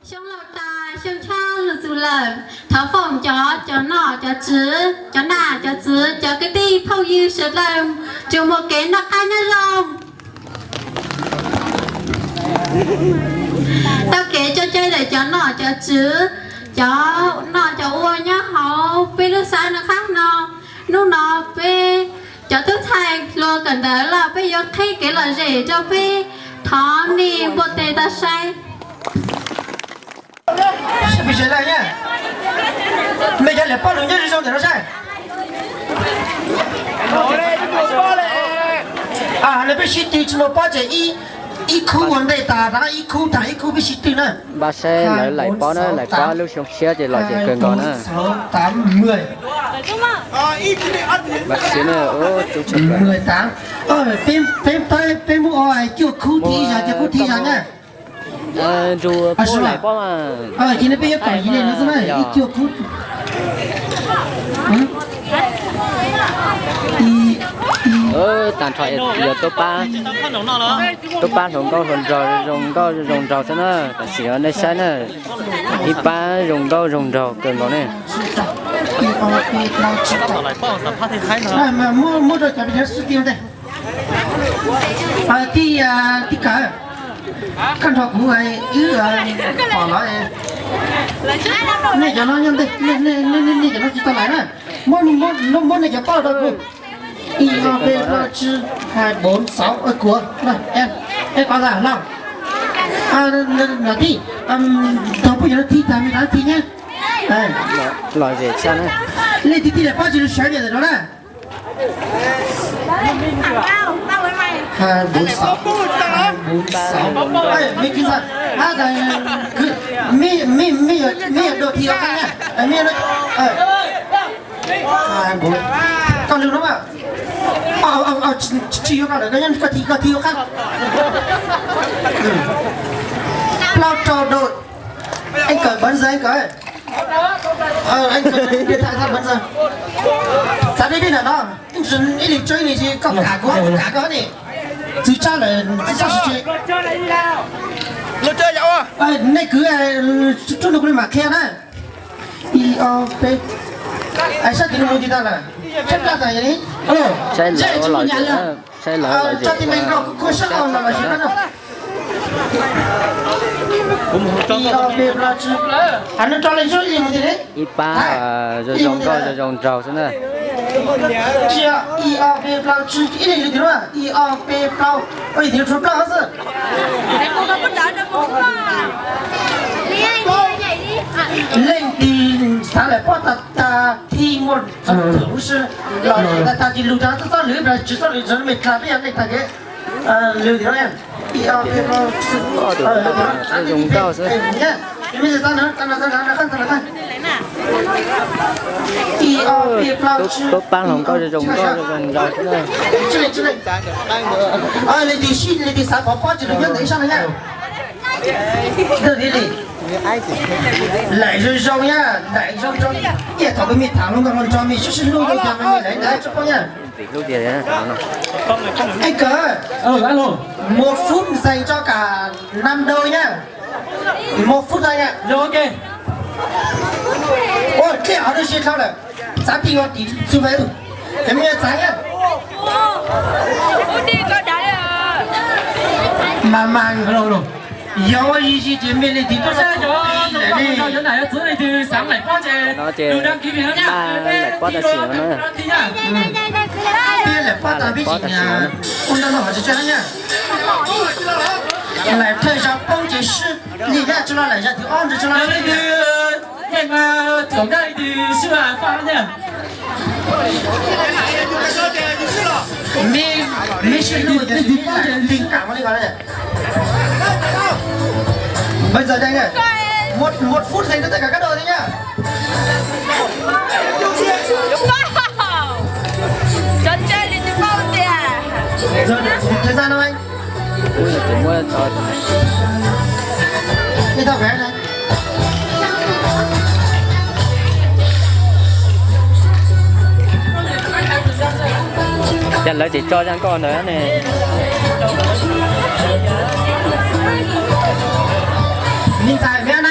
Xyoo laus tas, xyoo tshiab lug txug lawm, thov foom cov, cov nom cov tswv, cov nam cov txwv, cov kwv tij phooj ywg sawv daws tsuas muaj kev noj qab nyob zoo. Tau kev coj caij ntawm cov nom cov tswv, cov noj cov ua nyob hauv peb lub xab no qab no. Hnub no peb cov tub ntxhais hluas kawm ntawv los peb yuav qheb kev lom zem rau peb thov nej npuaj tes tau saib. Peb sib tw tsis muaj pob lug nyob zoo zoo ntawm no saib. Peb sib tw tsis muaj pob ces ib khub ua ntej tas, ib khub tas ib khub peb sib tw na. Npaj saib lawv laim pob na, laim pob lub xyoo tshiab ces lom zem kawg nkaus na. Npaj siab na, ub, tub tshaj plaws. Peb muab cuaj khub thib ib zaug, cuaj khub thib ib zaug na. Nrug puab laim pob mas. Ces no peb yuav kom yim no xwb na, ib cuaj khub. Tag nrho yog tub pab, tub pab hluas nkauj hluas nraug zoo nkauj zoo nraug xwb na, tam sim no nej saib na, ib pab zoo nkauj zoo nraug kawg nkaus ne. Muab rau cov peb sib tw ntej. Tij, tij Kawm, koj nrog kuv wb pom los, nej cov no nyob ntej, nej cov no tsis tau laim na, muab nej cov pob rau kuv. Ib ob peb plaub tsib haib npaum xauv kuav, eb, qhov ntawd no. Tij, thaum peb cov no tij tag me rau tij nyab. Lom zem tshaj na. Leej twg tij laim pob tsis lug sawv niam ntawm no na. Haib npaum xauv, haib npaum xauv. Mej yuav dua tij yuav qab na. Koj lug no mas. Tsis yuav koj lawm, koj nyob koj tij, koj tij yuav qab. Plaub rau dua. Anh Cởi bắn giấy anh Cởi. Anh Cởi điện thoại ra bắn giấy. Txav deb deb ntawm no, ib leeg tso ib leeg, koj kam kuv kuv kam koj ne. Txwv tsab lawm txwv tsab sib tsev. Nej kwv rub nrog kuv li mam qhia na. Ib ob peb. Saib tim no mus tim tag lawm. Saib plab tas yog li. Saib lawv los, saib lawv los zem. Ib pab zoo zoo nkauj zoo zoo nraug xwb na. Leej twg xav laim pob tag tag thij muaj txoj lus si los tag tag ces lug tag txoj lus, tsis txoj lus me tag peb yog leej tag kev. Lwm tim no, ib ob peb plaub tsib, zoo nkauj xwb. Tub pab hluas nkauj zoo nkauj zoo nraug xwb na. Leej twg sib, leej twg xav pov pob tsis lug nyob ntawm ib sab no na. Laim zoo zoo na, laim zoo zoo. Ib yam thaum peb me tham hluas nkauj hluas nraug me sib sib hlub zoo cas me laim ntawd tsis paub na. Anh Cởi, một phút dành cho cả năm đôi nhá. Một phút thôi nhá. Rồi, ok. Ôi, cái họ đưa shit thôi rồi. Giá tiền rồi thì xu vậy. Cái mình giá nhá. Mà mà rồi rồi. Yog ua ib si ces mej leej twg tuaj saib cov, cov nam cov txwv leej twg xav laim pob ces lug đăng ký Việt Nam nhá. Laim pob tam sim no na. Peb laim pob tas peb tseem ua nroj no hov tsis tsawg na. Laim thawj zaug poob ces swb li na, tsis los laim zaum thib ob ntawd tsis los. Leej twg yeej thov koj leej twg swb faj na. Mej, mej sib hlub ces leej twg poob ces leej kam ua li ko na. Bây giờ đây này, một, một phút dành cho tất cả các đội thôi nhá. Giờ, thời gian đâu anh? Ui, tụi mua tao. Cái tao vé này. Yog lawv tsis tso zaj nkauj ntawd ne. Mej txais vé na.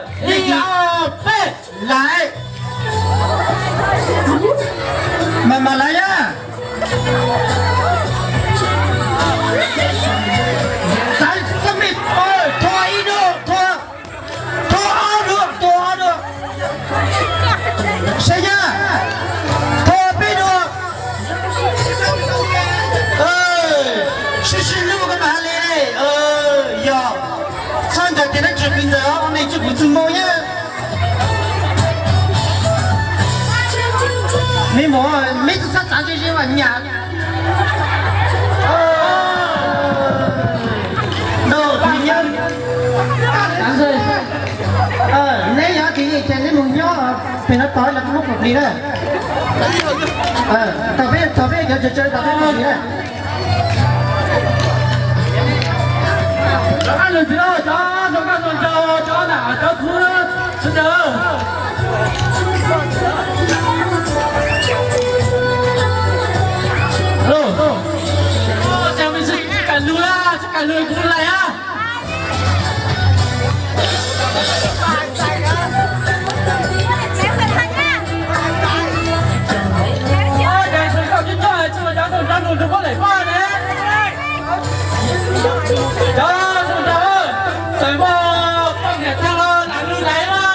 Ib, ob, peb, lais. Mas mas lais yog. Thua ib dua, thua, thua ob dua, thua ob dua. Saib yog, thua peb dua. Sib sib hlub koj mas ha le, yog txhob ncaws tias neb tsis kuv ntxawg os, nej tsis kuv txwg moo yog. Me muam, meb txhob txav ze ze mas nyam. Neb yog tias yeej ces neb mus nyob pem no tos lawv lub pum plis na. Thaum peb, thaum peb cov tsawg tsawg tos peb pum plis na. Cov kab lwm txiv lauj, cov rau koj tos nrog cov nam cov txwv sawv daws. Alo, tsis kam lug, tsis kam lug kuv lais a. Cov zoo nraug, cov zoo nraug, tawm muaj poj niam tag los lam lug lais los.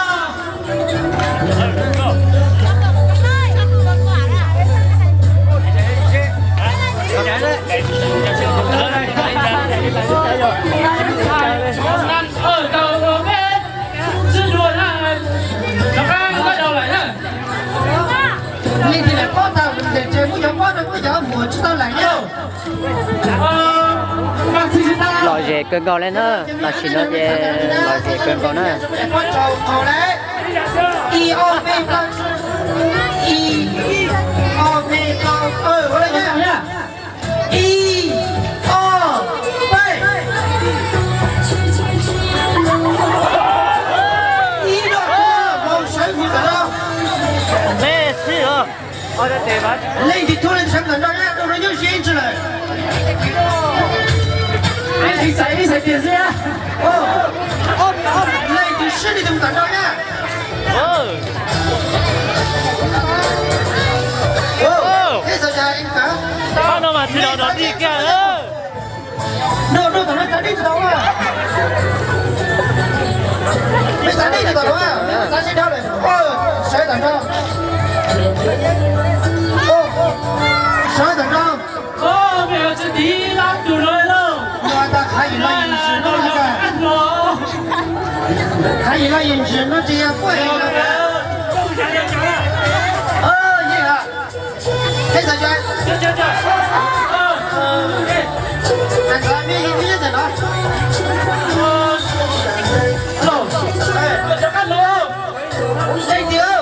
Leej twg lam paub tau ces muab cov paub rau muab cov muam tsis tau lais na. Lom zem kawg nkaus li na, tam sim no ces lom zem kawg nkaus na. Ib, ob, peb, plaub, tsib, ib, ob, peb, plaub, ib, ob, peb, ib, ob, peb, sawv mus tam no. Leej twg thua leej sawv ntawm no na, rau rau nyob ze ntsis lawm. Leej twg swb leej twg mus tam no na. Pab no mas tsis los dog dig kiag. No, no, tam no txav dej tsis tau a. Mej txav dej tsis tau a, mej txav sib dhau lawm. Sawv tam no. Sawv tam no. Tsis tiv lab tus no lauj. No tas Khav Yim los yim ntsis no tas. Khav Yim los yim ntsis no tsis yog puaj yim no. Yeej a. Peb txav, txav me me nyob ntawm no. Leej twg